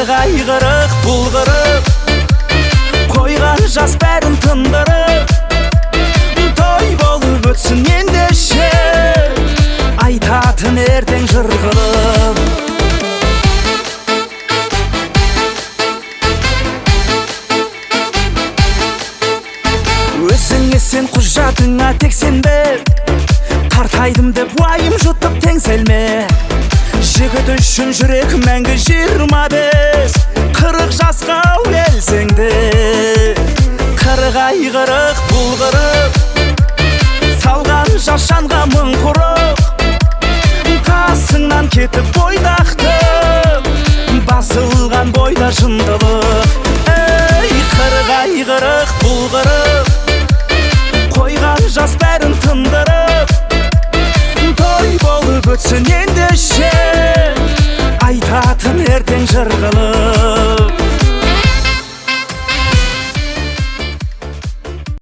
Қырық ай қырық бұл қырық, қойған жас бәрін тындырып. Той болып өтсін ендеше, айтатын ертең жыр қылып. Өзіңе сен, құжатыңа тек сенбе, қартайдым деп уайым жұтып теңселме. Жігіт үшін жүрек мәңгі 25, 40 жасқа келсең де. 40 ай 40 бұл 40, салған жас жанға мың құрық. Қасыңнан кетіп бойдақты, басылған бойда жындылық. Ей, 40 ай 40 бұл 40, қойған жас бәрін тындырып. Той болып өтсін ендеше, айтатын ертең жыр қылып.